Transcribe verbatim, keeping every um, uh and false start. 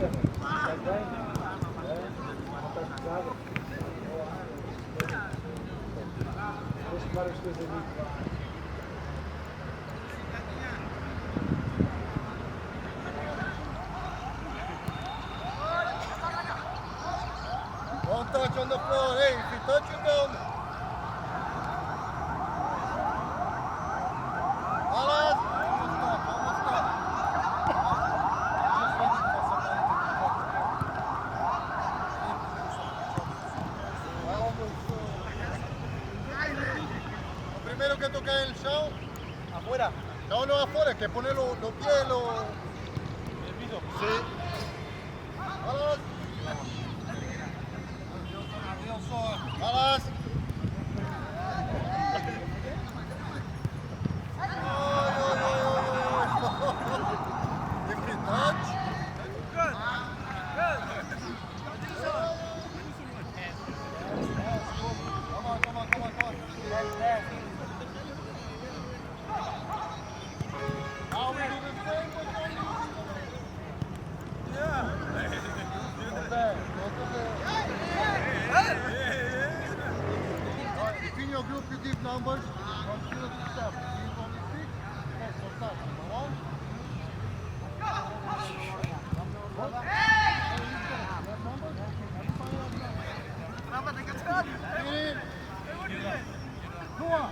Don't touch on the floor. Hey, if you touch, you're down. Alas. Almost got, almost got. Just waiting for somebody to pick up the ball. Primero que toca el show. Afuera. No, no, afuera, que pone los, los pies, los. Sí. Alas. Alas. Ay, ay, ay, ay, ay. If he touch. Good. Good. Come on, come on, come on, come on. Now we do the same with your music. Yeah. Not bad. Not bad. All right, if in your group you give numbers, from zero to seven, you only pick, that's your touch. Come on. What? You have numbers? Everybody has numbers. Get it? Go on.